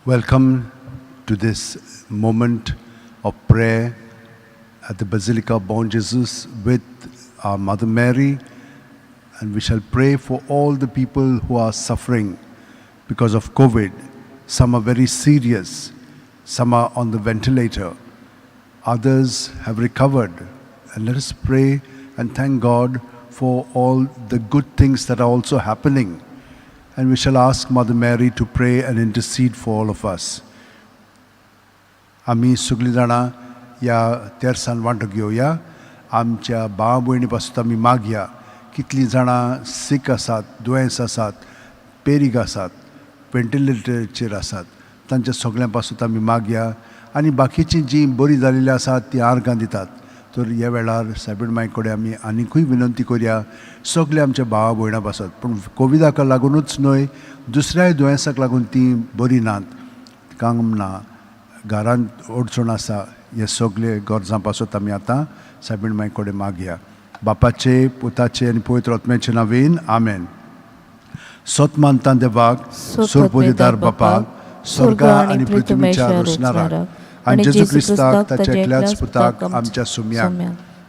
Welcome to this moment of prayer at the Basilica of Bom Jesus with our Mother Mary, and we shall pray for all the people who are suffering because of COVID. Some are very serious, some are on the ventilator, others have recovered. And let us pray and thank God for all the good things that are also happening. And we shall ask Mother Mary to pray and intercede for all of us. आमी सगळीं जाणां ह्या तेर्सान वांटो घेवया. आमच्या भाव भयणी पासून आमी मागया. कितलीं जाणां सीक आसात, दुयेंस आसात, पेरीग आसात, व्हेंटिलेटरचेर आसात, तांच्या सगळ्यां पासून आमी मागया. आनी बाकीचीं जीं बरीं जालेलीं आसात तीं आर्गां दितात. तर ह्या वेळार सायबीण माय कडेन आमी आनिकूय विनंती करया सगळे आमच्या भावा भयणां पासत. पूण कोविडाक लागुनूच न्हय, दुसऱ्याय दुयेंसाक लागून तीं बरीं नात, काम ना, घरांत अडचण आसा. हे सगळे गरजां पासत आमी आतां सायबीण माय कडेन मागया. बापाचे, पुताचे आनी पवित्र आत्म्याचे नांवान, आमेन. सत मानता देवाक, सोरपोदिदार बापाक, स्वर्गा आनी पृथ्वीच्या रचणाराक, आनी जेजू क्रिस्ताक, ताच्या एकल्याच पुताक, आमच्या सुम्याक,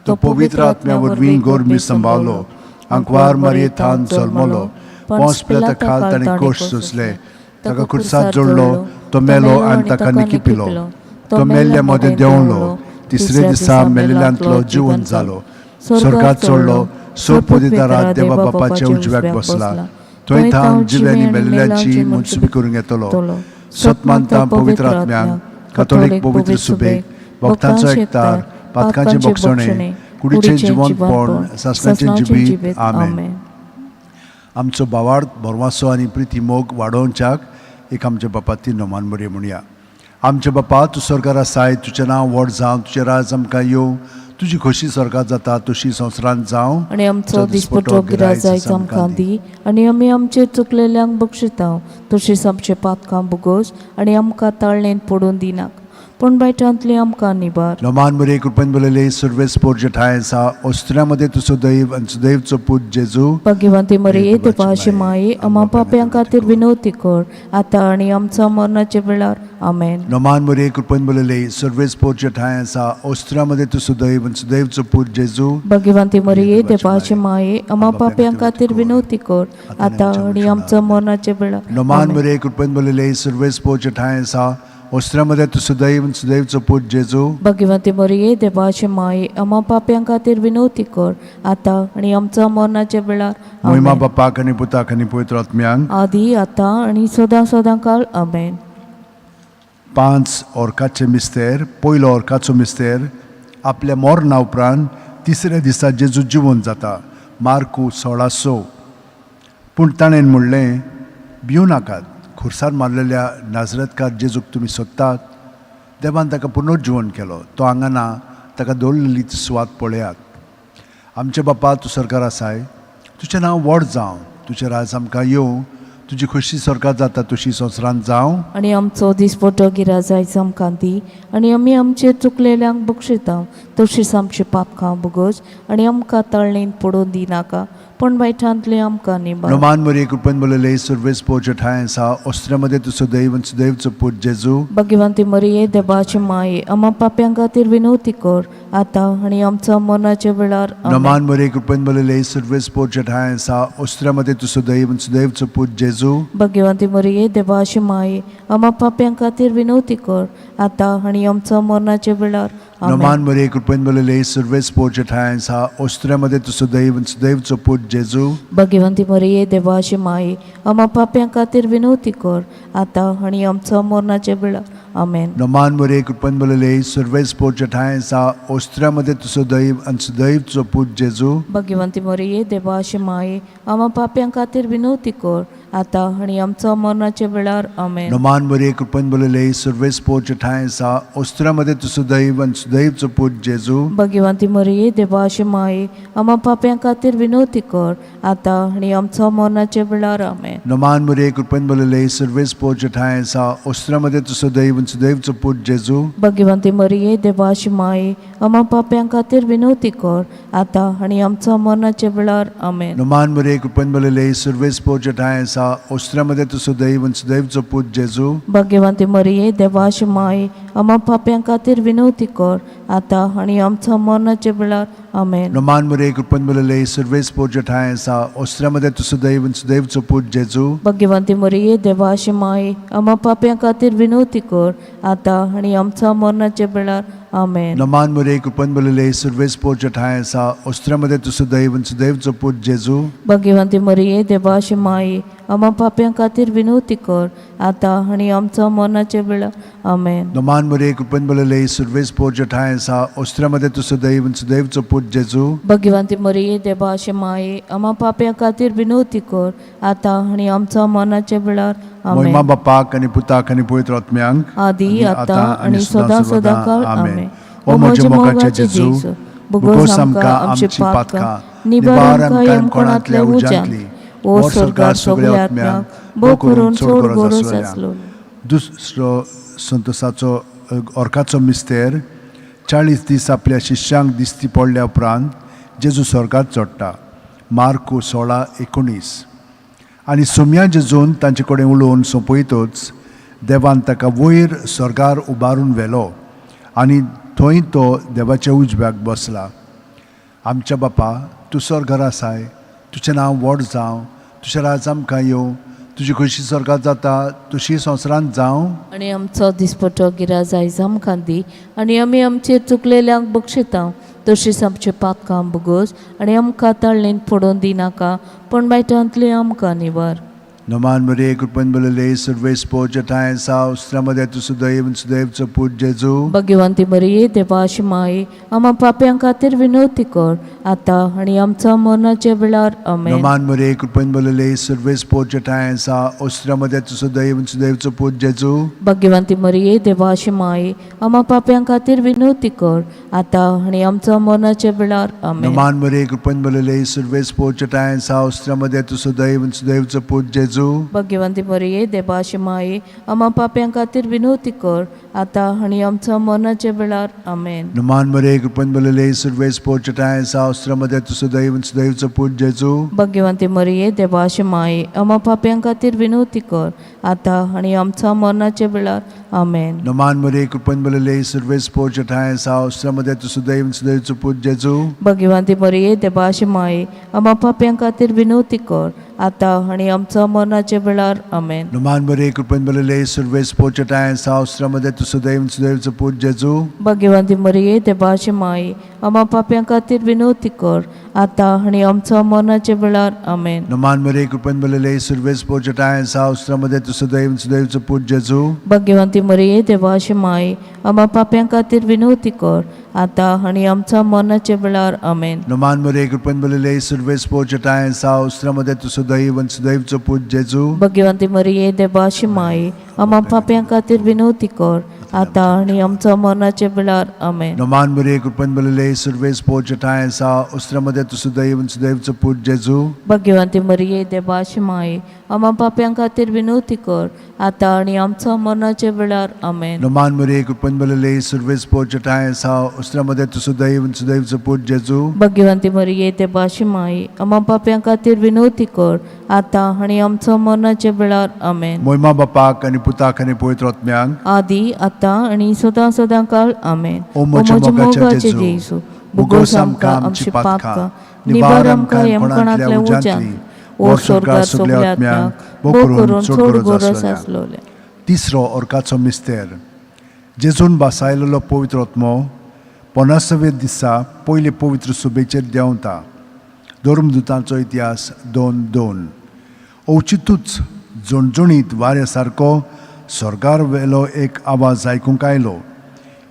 तो पवित्र आत्म्या वरवीं गोरमी संभावलो, आंकवार मारयेथान जल्मलो, पोंस पिलाता खाल ताणें कोश सोंसले, ताका खुर्सात जोडलो, तो मेलो आनी ताका निकिपिलो, तो मेल्ल्या मदें देंवलो, तिसरे दिसा मेलेल्यांतलो जिवन जालो, स्वर्गात चडलो, सोरपोदिदारात देवा बापाच्या उजव्याक बसला, थंय थावन जिवे आनी मेलेल्यांची मुनसुबी करूंक येतलो. सत मानता पवित्र आत्म्याक, कातोलीक पवित्र सुबेक, भक्तांचो एकतार, पातकांचे भोगसणे, कुडीचें जिवनपण, सासणाचें जिवीत. आमेन. आमचो भावार्थ, भरवासो आनी प्रिती मोग वाडोवच्याक एक आमच्या बापा ती नोमान मरये म्हणया. आमच्या बापा, तूं स्वर्गार आसाय, तुजें नांव व्हड जावं, तुजें राज आमकां येवं, तुजी खोशी स्वर्गात जाता तशी संवसारांत जावं. आनी आमचो दिसपटो गिराज आयज आमकां दी आनी आमी आमचे चुकलेल्यांक बक्षिता तशीच आमचे पातकां भोगोस आनी आमकां ताळणेंत पडून दिनाक, पूण बायटांतली आमकां निबार. नोमान मरये, कृपेन भरलेले, सर्वेस्पोर तुजे ठांय आसा. ओस्त्र्यामध्ये तूं सुदैव आनी सुदैवचो पूत जेजू. भाग्यवंती मरिये, देवाचे माये, आमा पापयां खातीर विनवती कर, आतां आनी आमच्या मरणाच्या वेळार. आमेन. नोमान मरये, कृपेन भरलेले, सर्वेस्पोर तुजे ठांय आसा. ओस्त्र्यामध्ये तूं सुदैव आनी सुदैवचो पूत जेजू. भाग्यवंती मरिये, देवाचे माये, आमा पापयां खातीर विनवती कर, आतां आनी आमच्या मरणाच्या वेळार. नोमान मरये, कृपेन भरलेले, सर्वेस्पोर तुजे ठांय आसा. ओस्त्र्यामध्ये तूं सुदैव आनी सुदैवचो पूत जेजू. भाग्यवंती मरिये, देवाचे माये, आमा पापयां खातीर विनवती कर, आतां आनी आमच्या मरणाच्या वेळार. मोहिमा आमेन. बापाक आनी पुताक आनी पवित्र आत्म्यांक. आदी, आतां आनी सदां सदां काळ. आमेन. पांच ओरकाचे मिस्तेर. पयलो ओरकाचो मिस्तेर, आपल्या मरणा उपरांत तिसऱ्या दिसा जेजू जिवन जाता. मार्कू 16:6. पूण ताणें म्हणलें, भिवू नाकात. खुर्सार मारलेल्या नाजरतकार जेजूक तुमी सोदतात. देवान ताका पुनर्जिवन केलो. तो हांगा ना. ताका दवरलेली ती सुवात पळयात. आमचे बापा, तूं स्वर्गार आसाय, तुजें नांव व्हड जावं, तुजें राज आमकां येवं, तुजी खोशी स्वर्गात जाता तशी संवसारांत जावं. आनी आमचो दिसपटो गिराज आयज आमकां दी आनी आमी आमचे चुकलेल्यांक बक्षिता तशीच आमचे पातकां भोगोस आनी आमकां ताळणेंत पडून दिनाका, पूण वायटांतली आमकां निबार. नोमान मरिये, कृपेन भरलेले, सर्वेस्पोर तुजे ठांय आसा. ओस्त्र्यामध्ये तूं सुदैव आनी सुदैवचो पूत जेजू. भाग्यवंती मरिये, देवाचे माये, आमा पापयां खातीर विनवती कर, आतां आनी आमच्या मरणाच्या वेळार. आमेन. नोमान मरिये, कृपेन भरलेले, सर्वेस्पोर तुजे ठांय आसा. ओस्त्र्यामध्ये तूं सुदैव आनी सुदैवचो पूत जेजू. भाग्यवंती मरिये, देवाचे माये, आमा पापयां खातीर विनवती कर, आतां आनी आमच्या मरणाच्या वेळार. आमेन. नोमान मरिये, कृपेन भरलेले, सर्वेस्पोर तुजे ठांय आसा. ओस्त्र्यामध्ये तूं सुदैव आनी सुदैवचो पूत जेजू. भाग्यवंती मरिये, देवाचे माये, आमा पापयां खातीर विनवती कर, आतां आनी आमच्या मरणाच्या वेळार. आमेन. नोमान मरिये, कृपेन भरलेले, सर्वेस्पोर तुजे ठांय आसा. ओस्त्र्यामध्ये तूं सुदैव आनी सुदैवचो पूत जेजू. भाग्यवंती मरिये, देवाचे माये, आमा पापयां खातीर विनवती कर, आतां आनी आमच्या मरणाच्या वेळार. आमेन. नोमान मरिये, कृपेन भरलेले, सर्वेस्पोर तुजे ठांय आसा. ओस्त्र्यामध्ये तूं सुदैव आनी सुदैवचो पूत जेजू. भाग्यवंती मरिये, देवाचे माये, आमा पापयां खातीर विनवती कर, आतां आनी आमच्या मरणाच्या वेळार. आमेन. नोमान मरिये, कृपेन भरलेले, सर्वेस्पोर तुजे ठांय आसा. ओस्त्र्यामध्ये तूं सुदैव आनी सुदैवचो पूत जेजू. भगवंती मरिये, देवाची माई, आमा पाप्यां खातीर विनवती कर, आतां आनी आमचो मरणाच्या वेळार. आमेन. नमान मरिये, कृपेन भरलेले, सुर्वेस पोच्या ठांय आसा. ओस्त्र्यामध्ये तूं सुदैव सुदैवचो पूत जेजू. भगवंती मरिये, देवाची माई, आमा पाप्यां खातीर विनवती कर, आतां आनी आमचो मरणाच्या वेळार. आमेन. नमान मरिये, कृपेन भरलेले, सुर्वेस पोच्या ठांय आसा. ओस्त्र्यामध्ये तूं सुदैव सुदैवचो पूत जेजू. भगवंती मरिये, देवाची माई, आमा पाप्यां खातीर विनवती कर, आतां आनी आमचो मरणाच्या वेळार. आमेन. नमान मरिये, कृपेन भरलेले, सुर्वेस पोच्या ठांय आसा. ओस्त्र्यामध्ये तूं सुदैव सुदैवचो पूत जेजू. भगवंती मरिये, देवाची माई, आमा पाप्यां खातीर विनवती कर, आतां आनी आमचो मरणाच्या वेळार. आमेन. नमान मरिये, कृपेन भरलेले, सुर्वेस पोच्या ठांय आसा. ओस्त्र्यामध्ये तूं सुदैव सुदैवचो पूत जेजू. भगवंती मरिये, देवाची माई, आमा पाप्यां खातीर विनवती कर, आतां आनी आमचो मरणाच्या वेळार. मोहिमा आमेन. बापाक आनी पुताक आनी पवित्र आत्म्यांक, आदी, आतां आनी सदां सदां काळ. आमेन. ओ म्हज्या मोगाचे जेजू, भोगोस आमकां आमची पातकां, निवार आमकां यमकोणांतल्या उज्यांतली, ओ स्वर्गार सगळ्या आत्म्यांक, भो करून चड गरज आसलो. दुसरो संतोसाचो अर्काचो मिस्तेर. 40 दीस आपल्या शिष्यांक दिश्टी पडल्या उपरांत जेजू स्वर्गात चडटा. मार्कू 16:19. आनी सोम्या जेजून तांचे कडेन उलोवन सोंपयतच देवान ताका वयर स्वर्गार उबारून व्हेलो आनी थंय तो देवाच्या उजव्याक बसला. आमच्या बापा, तूं स्वर्गार आसाय, तुजें नांव व्हड जावं, तुजें राज आमकां येवं, तुजी खोशी स्वर्गात जाता तशी संवसारांत जावं. आनी आमचो दिसपटो गिराज आयज आमकां दी, आनी आमी आमचे चुकलेल्यांक बक्षिता तशीच आमचे पातकां भोगोस, आनी आमकां ताळणेन पडोवन दिनाका, पूण बायटांतली आमकां निवार. नमान मरिये, कृपेन भरलेले, सुर्वेस पोच्या ठांय आसा. उस्त्रा तूं सुदैव सुदैवचो पूत जेजू. भगवंती मरिये, देवाची माई, आमा पाप्यां खातीर विनवती कर, आतां आनी आमचो मरणाच्या वेळार. आमेन. नमान मरिये, कृपेन भरलेले, सुर्वेस पोच्या ठांय आसा. ओस्त्रा तूं सुदैव सुदैवचो पूत जेजू. भगवंती मरिये, देवाची माई, आमा पाप्यां खातीर विनवती कर, आतां आनी आमचो मरणाच्या वेळार. आमेन. नमान मरिये, कृपेन भरलेले, सुर्वेस पोच्या ठांय आसा. ओस्त्रा तूं सुदैव सुदैवचो पूत जेजू. भगवंती मरिये, देवाची माई, आमा पाप्यां खातीर विनवती कर, आतां आनी आमचो मरणाच्या वेळार. आमेन. नमान मरिये, कृपेन भरलेले, सुर्वेस पोच्या ठांय आसा. ओस्त्रा तूं सुदैव सुदैवचो पूत जेजू. भगवंती मरिये, देवाची माई, आमा पाप्यां खातीर विनवती कर, आतां आनी आमचो मरणाच्या वेळार. आमेन. नमान मरिये, कृपेन भरलेले, सुर्वेस पोच्या ठांय आसा. ओस्त्रा तूं सुदैव सुदैवचो पूत जेजू. भगवंती मरिये, देवाची माई, आमा पाप्यां खातीर विनवती कर, आतां आनी आमचो मरणाच्या वेळार. आमेन. नमान मरिये, कृपेन भरलेले, सुर्वेस पोच्या ठांय आसा. ओस्त्रा तूं सुदैव सुदैवचो पूत जेजू. भगवंती मरिये, देवाची माई, आमा पाप्यां खातीर विनवती कर, आतां आनी आमचो मरणाच्या वेळार. आमेन. नमान मरिये, कृपेन भरलेले, सुर्वेस पोच्या ठांय आसा. ओस्त्रा तूं सुदैव सुदैवचो पूत जेजू. भगवंती मरिये, देवाची माई, आमा पाप्यां खातीर विनवती कर, आतां आनी आमचो मरणाच्या वेळार. आमेन. नमान मरिये, कृपेन भरलेले, सुर्वेस पोच्या ठांय आसा. ओस्त्रा तूं सुदैव सुदैवचो पूत जेजू. भगवंती मरिये, देवाची माई, आमा पाप्यां खातीर विनवती कर, आतां आनी आमचो मरणाच्या वेळार. आमेन. नमान मरिये, कृपेन भरलेले, सुर्वेस पोच्या ठांय आसा. ओस्त्रा तूं सुदैव सुदैवचो पूत जेजू. भगवंती मरिये, देवाची माई, आमा पाप्यां खातीर विनवती कर, आतां आनी आमचो मरणाच्या वेळार. आमेन. नमान मरिये, कृपेन भरलेले, सुर्वेस पोच्या ठांय आसा. ओस्त्रा तूं सुदैव सुदैवचो पूत जेजू. भगवंती मरिये, देवाची माई, आमा पाप्यां खातीर विनवती कर, आतां आनी आमचो मरणाच्या वेळार. आमेन. मोहिमा बापाक आनी पुताक आनी पवित्र आत्म्यांक, आदी, आतां आनी सदां सदां काळ. आमेन. ओ म्हज्या मोगाच्या जेजू, भोगोस आमकां आमची पातकां, निवार आमकां यमकणांतल्या उज्यांतली, ओ स्वर्गार सगळ्या आत्म्यांक, भो करून चड गरज आसलोले. तिसरो अर्काचो मिस्तेर. जेजून बासायलेलो पवित्र आत्मो 50व्या दिसा पयले पवित्र सुबेचेर देंवता. धर्मदुतांचो इतिहास 2:2. अवचितूच झणझणीत वाऱ्या सारको स्वर्गार वेलो एक आवाज आयकूंक आयलो.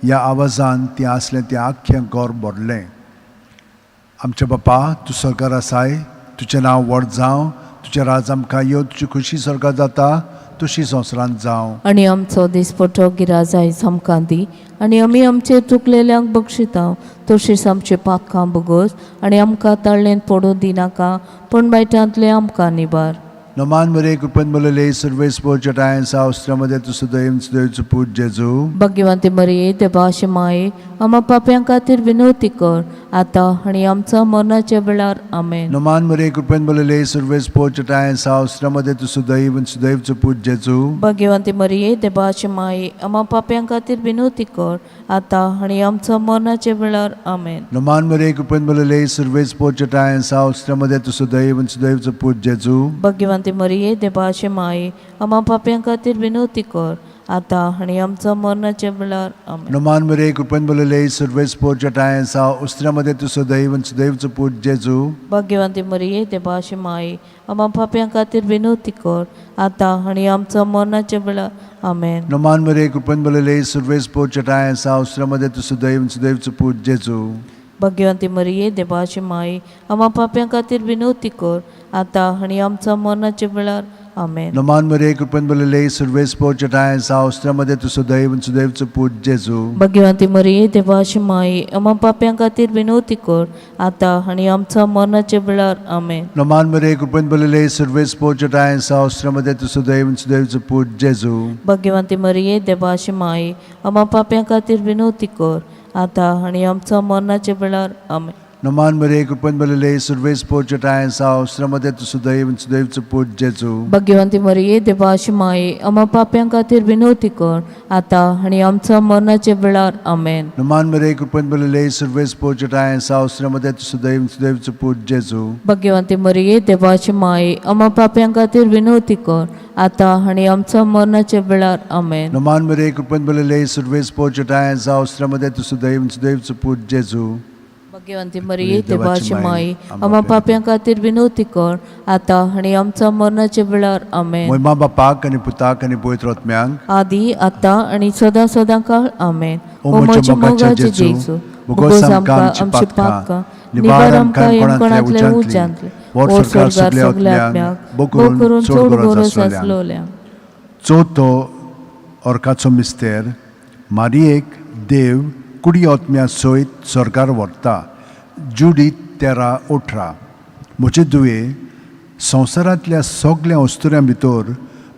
ह्या आवाजान तें आसलें तें आख्खें घर भरलें. आमच्या बापा, तूं स्वर्गार आसाय, तुजें नांव व्हड जावं, तुजें राज आमकां येवं, तुजी खोशी स्वर्गार जाता तशी संवसारांत जावं. आनी आमचो दिसपटो गिराज आयज आमकां दी, आनी आमी आमचे चुकलेल्यांक बक्षिता तशीच आमचे पातकां भोगोस, आनी आमकां ताळ्ळेन पडूं दिनाका, पूण बायटांतलें आमकां निवार. नमान मरे कृपेन भरलेले सर्वेस्पोर चटायन सा उस्त्यामध्ये तूं सदैव सुदैवचो पूत जेजू. भाग्यवंती मरिये, देवाचे माये, आम्हा पाप्यां खातीर विनवती कर, आतां आनी आमच्या मरणाच्या वेळार. आमेन. नमान मरे कृपेन भरलेले सर्वेस्पोर चटायन सा उस्त्यामध्ये तूं सदैव सुदैवचो पूत जेजू. भाग्यवंती मरिये, देवाचे माये, आम्हा पाप्यां खातीर विनवती कर, आतां आनी आमच्या मरणाच्या वेळार. आमेन. नमान मरे कृपेन भरलेले सर्वेस्पोर चटायन सा उस्त्यामध्ये तूं सदैव सुदैवचो पूत जेजू. भाग्यवंती मरिये, देवाचे माये, आम्हा पाप्यां खातीर विनवती कर, आतां आनी आमच्या मरणाच्या वेळार. आमेन. नमान मरे कृपेन भरलेले सर्वेस्पोर चटायन सा उस्त्यामध्ये तूं सदैव सुदैवचो पूत जेजू. भाग्यवंती मरिये, देवाचे माये, आम्हा पाप्यां खातीर विनवती कर, आतां आनी आमच्या मरणाच्या वेळार. आमेन. नमान मरे कृपेन भरलेले सर्वेस्पोर चटायन सा उस्त्यामध्ये तूं सदैव सुदैवचो पूत जेजू. भाग्यवंती मरिये, देवाचे माये, आम्हा पाप्यां खातीर विनवती कर, आतां आनी आमच्या मरणाच्या वेळार. आमेन. नमान मरे कृपेन भरलेले सर्वेस्पोर चटायन सा उस्त्यामध्ये तूं सदैव सुदैवचो पूत जेजू. भाग्यवंती मरिये, देवाचे माये, आम्हा पाप्यां खातीर विनवती कर, आतां आनी आमच्या मरणाच्या वेळार. आमेन. नमान मरे कृपेन भरलेले सर्वेस्पोर चटायन सा उस्त्यामध्ये तूं सदैव सुदैवचो पूत जेजू. भाग्यवंती मरिये, देवाचे माये, आम्हा पाप्यां खातीर विनवती कर, आतां आनी आमच्या मरणाच्या वेळार. आमेन. नमान मरे कृपेन भरलेले सर्वेस्पोर चटायन सा उस्त्यामध्ये तूं सदैव सुदैवचो पूत जेजू. भाग्यवंती मरिये, देवाचे माये, आम्हा पाप्यां खातीर विनवती कर, आतां आनी आमच्या मरणाच्या वेळार. आमेन. नमान मरे कृपेन भरलेले सर्वेस्पोर चटायन सा उस्त्यामध्ये तूं सदैव सुदैवचो पूत जेजू. भाग्यवंती मरिये, देवाचे माये, आम्हा पाप्यां खातीर विनवती कर, आतां आनी आमच्या मरणाच्या वेळार. आमेन. नमान मरे कृपेन भरलेले सर्वेस्पोर चटायन सा उस्त्यामध्ये तूं सदैव सुदैवचो पूत जेजू. भाग्यवंती मरिये, देवाची माई, आम्हा पाप्यां खातीर विनवती कर, आतां आनी आमच्या मरणाच्या वेळार. आमेन. मोय मा बापाक आनी पुताक आनी पवित्र आत्म्यांक, आदी आतां आनी सदां सदां काळ. आमेन. ओ म्हज्या मोगाच्या जेजू, भोगोस आमकां आमची पातकां, निवार आमकां यमकणांतल्या उज्यांतले, व्हर स्वर्गार सगल्या आत्म्यांक, भो करून चड गरज आसलोल्यांक. चवथो अर्काचो मिस्तेर. मारियेक देव कुडी आत्म्या सयत स्वर्गार व्हरता. जुडी 13:18. म्हजे दुये, संवसारांतल्या सगल्या अस्तुऱ्यां भितर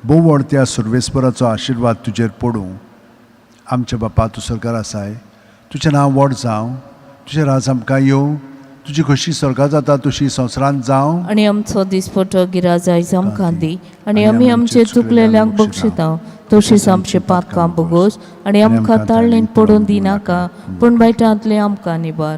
बोवड त्या सर्वेस्पराचो आशिर्वाद तुजेर पडूं. आमच्या बापा, तूं सरकार आसाय, तुजें नांव व्हड जावं, तुजें राज आमकां येवं, तुजी खोशी स्वर्गार जाता तशी संवसारांत जावं. आनी आमचो दिसपटो गिराज आयज आमकां दी, आनी आमी आमचे चुकलेल्यांक बक्षिता तशीच आमचे पातकां भोगोस, आनी आमकां ताळणेन पडून दिनाका, पूण वायटांतलें आमकां निबार.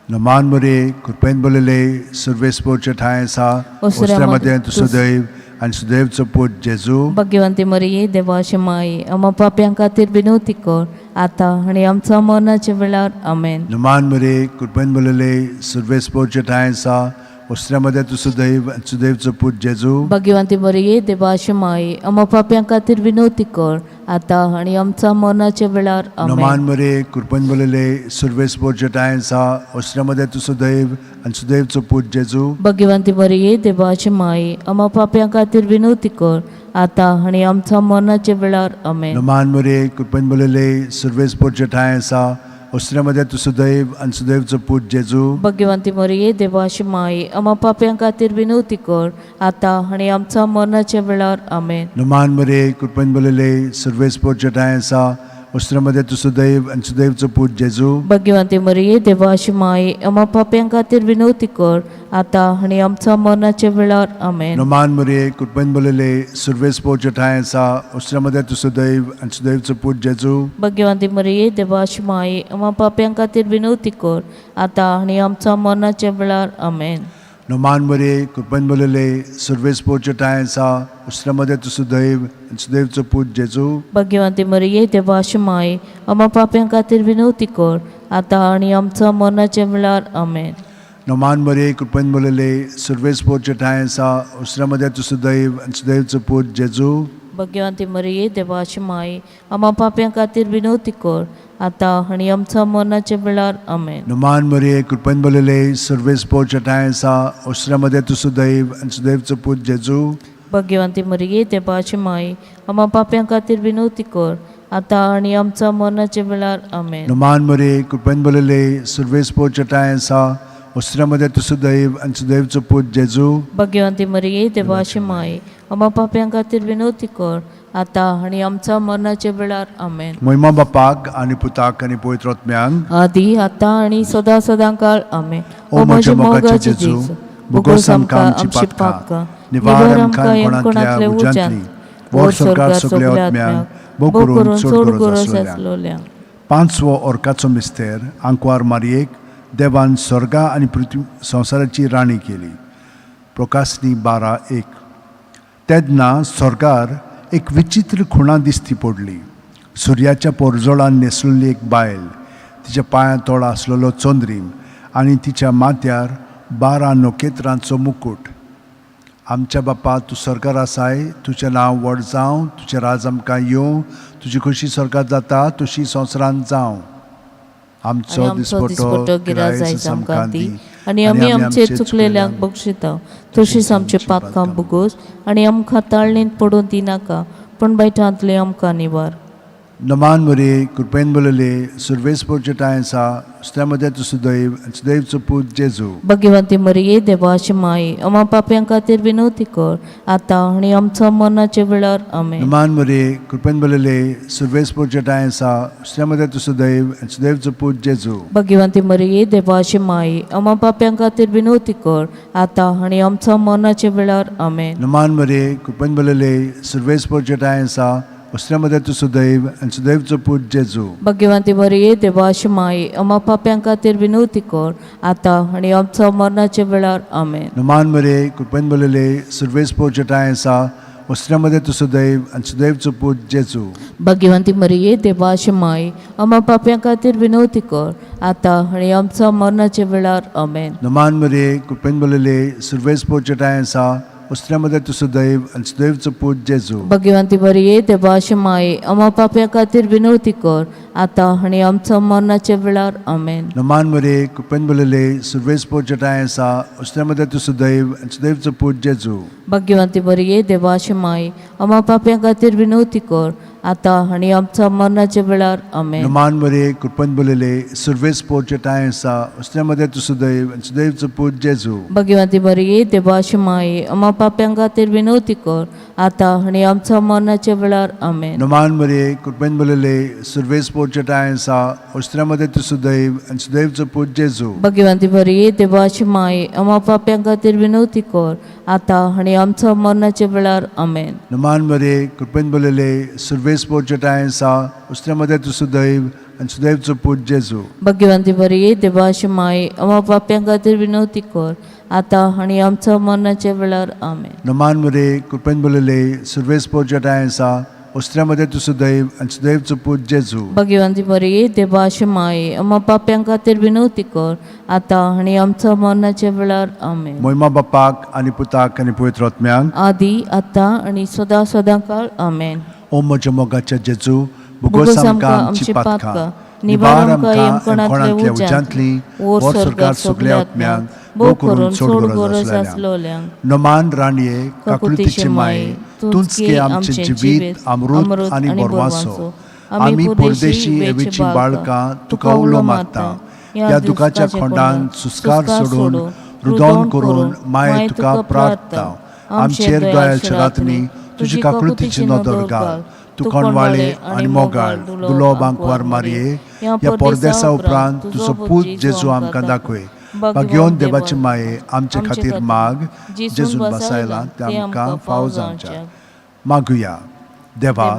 नमान मरे कृपेन बोलले सर्वेस्पोरचे ठांय आसा, ओसऱ्या मदें तूं सदैव आनी सुदैवचो पूत जेजू. भाग्यवंती मरिये, देवाचे माई, आम्हा पाप्यां खातीर विनवती कर, आतां आनी आमच्या मरणाच्या वेळार. आमेन. नमान मरे कृपेन बोलले सर्वेस्पोरचे ठांय आसा, ओसऱ्या मदें तूं सदैव आनी सुदैवचो पूत जेजू. भाग्यवंती मरिये, देवाचे माई, आम्हा पाप्यां खातीर विनवती कर, आतां आनी आमच्या मरणाच्या वेळार. आमेन. नमान मरे कृपेन बोलले सर्वेस्पोरचे ठांय आसा, ओसऱ्या मदें तूं सदैव आनी सुदैवचो पूत जेजू. भाग्यवंती मरिये, देवाचे माई, आम्हा पाप्यां खातीर विनवती कर, आतां आनी आमच्या मरणाच्या वेळार. आमेन. नमान मरे कृपेन बोलले सर्वेस्पोरचे ठांय आसा, ओसऱ्या मदें तूं सदैव आनी सुदैवचो पूत जेजू. भाग्यवंती मरिये, देवाची माई, आम्हा पाप्यां खातीर विनवती कर, आतां आनी आमच्या मरणाच्या वेळार. आमेन. नमान मरे कृपेन बोलले सर्वेस्पोरचे ठांय आसा, ओसऱ्या मदें तूं सदैव आनी सुदैवचो पूत जेजू. भाग्यवंती मरिये, देवाची माई, आम्हा पाप्यां खातीर विनवती कर, आतां आनी आमच्या मरणाच्या वेळार. आमेन. नमान मरे कृपेन बोलले सर्वेस्पोरचे ठांय आसा, ओसऱ्या मदें तूं सदैव आनी सुदैवचो पूत जेजू. भाग्यवंती मरिये, देवाची माई, आम्हा पाप्यां खातीर विनवती कर, आतां आनी आमच्या मरणाच्या वेळार. आमेन. नमान मरे कृपेन बोलले सर्वेस्पोरचे ठांय आसा, ओसऱ्या मदें तूं सदैव आनी सुदैवचो पूत जेजू. भाग्यवंती मरिये, देवाची माई, आम्हा पाप्यां खातीर विनवती कर, आतां आनी आमच्या मरणाच्या वेळार. आमेन. नमान मरे कृपेन बोलले सर्वेस्पोरचे ठांय आसा, ओसऱ्या मदें तूं सदैव आनी सुदैवचो पूत जेजू. भाग्यवंती मरिये, देवाची माई, आम्हा पाप्यां खातीर विनवती कर, आतां आनी आमच्या मरणाच्या वेळार. आमेन. नमान मरे कृपेन बोलले सर्वेस्पोरचे ठांय आसा, ओसऱ्या मदें तूं सदैव आनी सुदैवचो पूत जेजू. भाग्यवंती मरिये, देवाची माई, आम्हा पाप्यां खातीर विनवती कर, आतां आनी आमच्या मरणाच्या वेळार. आमेन. नमान मरे कृपेन बोलले सर्वेस्पोरचे ठांय आसा, ओसऱ्या मदें तूं सदैव आनी सुदैवचो पूत जेजू. भाग्यवंती मरिये, देवाची माई, आमा पापयां खातीर विनवती कर आतां आनी आमच्या मरणाच्या वेळार. आमेन. मोहिमा बापाक आनी पुताक आनी पवित्र आत्म्यांक आदी आतां आनी सदां सदां काळ. आमेन. ओ म्हज्या मोगाचे जेजू, भोगोस आमकां आमची पातकां, निवार आमकां कोणांतल्या उज्यांतली, व्हर स्वर्गार सगल्या आत्म्यांक, भोव करून चड गरज आसलेल्यांक. पांचवो ओर्काचो मिस्तेर. आंकवार मारयेक देवान स्वर्गा आनी पृथ्वी संवसाराची राणी केली. प्रकाशनी 12:1. तेन्ना स्वर्गार एक विचित्र खुणा दिसती पडली. सुर्याच्या पोरजोळान न्हेसलेली एक बायल, तिच्या पांयां तोळा आसलेलो चंद्रीम आनी तिच्या माथ्यार 12 नखेत्रांचो मुकूट. आमच्या बापा, तूं स्वर्गार आसाय, तुजें नांव व्हड जावं, तुजें राज आमकां येवं, तुजी खोशी स्वर्गार जाता तशी संवसारांत जावं. आनी आमचो आमचो दिसपटो दिसपटो गिराज गिरायस आयज आमकां आमकां दी दी आनी आमी आमचे चुकलेल्यांक बक्षिता तशीच आमचे पातकां भोगोस आनी आमकां ताळणींत पडूं दिनाका, पूण बायटांतले आमकां निवार. नमान मरे, कृपेन बोलले, सुर्वेस पोरचे आसा, दुसऱ्या मदें तूं सुदैव आनी सुदैवचो पूत जेजू. भगवंती मरिये, देवाची माई, आमा पापयां खातीर विनवती कर आतां आनी आमच्या मरणाच्या वेळार. आमेन. नमान मरे, कृपेन बोलले, सुर्वेस पोरचे आसा, दुसऱ्या मदें तूं सुदैव आनी सुदैवचो पूत जेजू. भगवंती मरिये, देवाची माई, आमा पापयां खातीर विनवती कर आतां आनी आमच्या मरणाच्या वेळार. आमेन. नमान मरे, कृपेन बोलले, सुर्वेस पोरचे आसा, दुसऱ्या मदें तूं सुदैव आनी सुदैवचो पूत जेजू. भगवंती मरिये, देवाची माई, आमा पापयां खातीर विनवती कर आतां आनी आमच्या मरणाच्या वेळार. आमेन. नमान मरे, कृपेन बोलले, सुर्वेस पोरचे आसा, दुसऱ्या मदें तूं सुदैव आनी सुदैवचो पूत जेजू. भगवंती मरिये, देवाची माई, आमा पापयां खातीर विनवती कर आतां आनी आमच्या मरणाच्या वेळार. आमेन. नमान मरे, कृपेन बोलले, सुर्वेस पोरचे आसा, दुसऱ्या मदें तूं सुदैव आनी सुदैवचो पूत जेजू. भगवंती मरिये, देवाची माई, आमा पापयां खातीर विनवती कर आतां आनी आमच्या मरणाच्या वेळार. आमेन. नमान मरे, कृपेन बोलले, सुर्वेस पोरचे आसा, दुसऱ्या मदें तूं सुदैव आनी सुदैवचो पूत जेजू. भगवंती मरिये, देवाची माई, आमा पापयां खातीर विनवती कर आतां आनी आमच्या मरणाच्या वेळार. आमेन. नमान मरे, कृपेन बोलले, सुर्वेस पोरचे आसा, दुसऱ्या मदें तूं सुदैव आनी सुदैवचो पूत जेजू. भगवंती मरिये, देवाची माई, आमा पापयां खातीर विनवती कर आतां आनी आमच्या मरणाच्या वेळार. आमेन. नमान मरे, कृपेन बोलले, सुर्वेस पोरचे आसा, दुसऱ्या मदें तूं सुदैव आनी सुदैवचो पूत जेजू. भगवंती मरिये, देवाची माई, आमा पापयां खातीर विनवती कर आतां आनी आमच्या मरणाच्या वेळार. आमेन. नमान मरे, कृपेन बोलले, सुर्वेस पोरचे आसा, दुसऱ्या मदें तूं सुदैव आनी सुदैवचो पूत जेजू. भगवंती मरिये, देवाची माई, आमा पापयां खातीर विनवती कर आतां आनी आमच्या मरणाच्या वेळार. आमेन. नमान मरे, कृपेन बोलले, सुर्वेस पोरचे आसा, दुसऱ्या मदें तूं सुदैव आनी सुदैवचो पूत जेजू. भगवंती मरिये, देवाची माई, आमा पापयां खातीर विनवती कर आतां आनी आमच्या मरणाच्या वेळार. आमेन. मोहिमा बापाक आनी पुताक आनी पवित्र आत्म्यांक आदी आतां आनी सदां सदां काळ. आमेन. ओ म्हज्या मोगाच्या जेजू, भोगोस आमकां आमची पातकां, निवार आमकां कोणांतल्या उज्यांतली, व्हर स्वर्गार सगल्या आत्म्यांक, भोव करून चड गरज आसलेल्यांक. नमान राणये, काकुळतीचे माये, तूंच के आमचें जिवीत अमृत आनी बोरवासो. आमी परदेशी एवीची बाळकां तुका उलो मारता. ह्या दुखाच्या खोंडान सुस्कार सोडून रुदोन करून माये तुका प्रार्थता. आमचेर दयाळच्या रातनी तुजी काकुळतीची नदर घाल. तूं कोणवाळे आनी मोगाळ दुलो बांकवार मारये, ह्या परदेसा उपरांत तुजो पूत जेजू आमकां दाखय. भाग्योन देवाचे माये आमचे खातीर माग, जेजून बसायला ते आमकां फाव जावच्या. मागुया. देवा,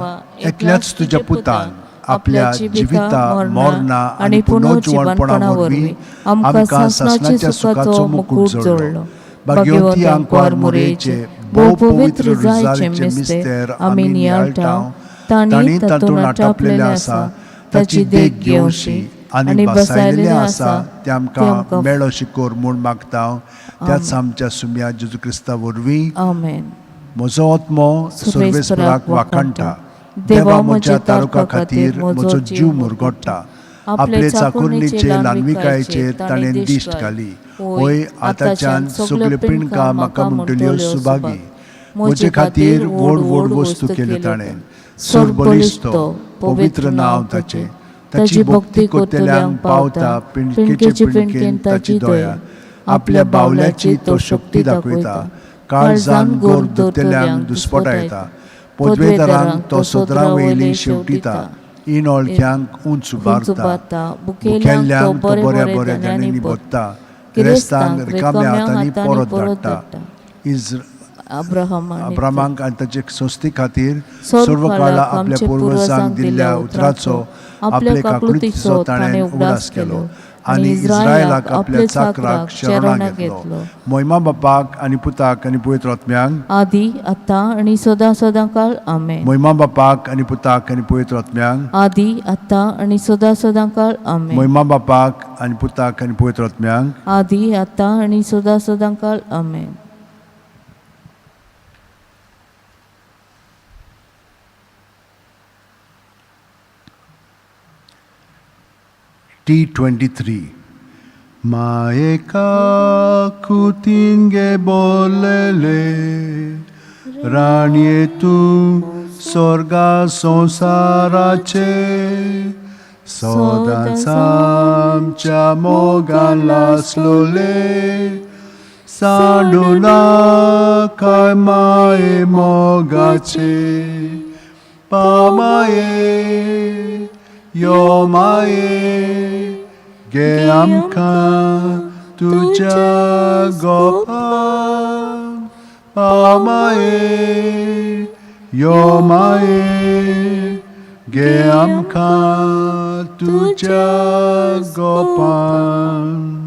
एकल्याच तुज्या पुतान आपल्या जिविता मरणां आनी पुनर्जिवणपणा वरवीं आमकां सासणाच्या सुखाचो मुकूट जोडलो. भाग्यवती आंकवार मोरयेचे भोव पवित्र रुजारीचे मिस्तेर आमी नियाळटा, तांणी तातूंत आटापलेलें आसा ताची देख घेवशी आनी बसायलेलें आसा तें आमकां मेळो शिकोर म्हूण मागता, त्याच आमच्या सुम्या जेजू क्रिस्ता वरवीं. आमेन. म्हजो आत्मो सर्वेस्पराक वाखाणटा. देवा म्हज्या तारुका खातीर म्हजो जीव मुरगोडटा. आपले चाकुरणीचे ल्हानविकायेचेर ताणें दिश्ट घाली. होय, आतांच्यान सगल्यो पिणकां म्हाका म्हणटल्यो सुभागी. म्हजे खातीर व्हड व्हड वस्तू केल्यो ताणें. सर बळिश्ट पवित्र नांव ताचें. ताची भक्ती करतल्यांक पावता पिणकेचे पिणकेन ताची दया. आपल्या बावल्याची तो शक्ती दाखयता. काळजान गोर धरतल्यांक दुस्पटायता. पदवेदारांक तो सदरा वयली शेवटिता, इनोळख्यांक उंच उबारता. भुकेल्ल्यांक तो बऱ्या बऱ्या दाण्यांनी भरता, गिरेस्तांक रिकाम्या हातांनी परत धाडटा. अब्राहमाक आनी ताचे संस्थे खातीर सर्व काळा आपल्या पुर्वजांक दिल्ल्या उतराचो, आपले काकळुतीचो ताणें उगडास केलो आनी इस्रायलाक आपल्या चाकराक शरणाक घेतलो. मोहिमा बापाक आनी पुताक आनी पवित्र आत्म्यांक, आदी आतां आनी सदां सदां काळ. आमेन. मोहिमा बापाक आनी पुताक आनी पवित्र आत्म्यांक, आदी आतां आनी सदां सदां काळ. आमेन. मोहिमा बापाक आनी पुताक आनी पवित्र आत्म्यांक, आदी आतां आनी सदां सदां काळ. आमेन. T23. माएका कुतिंगे बोलले राणये तूं स्वर्गा संवसाराचे, सदांच आमच्या मोगान लासलोले, सांडू नाका माये मोगाचे. पामाये यो माये, गे आमकां तुज्या गोपान. पामाये यो माये, गे आमकां तुज्या गोपान.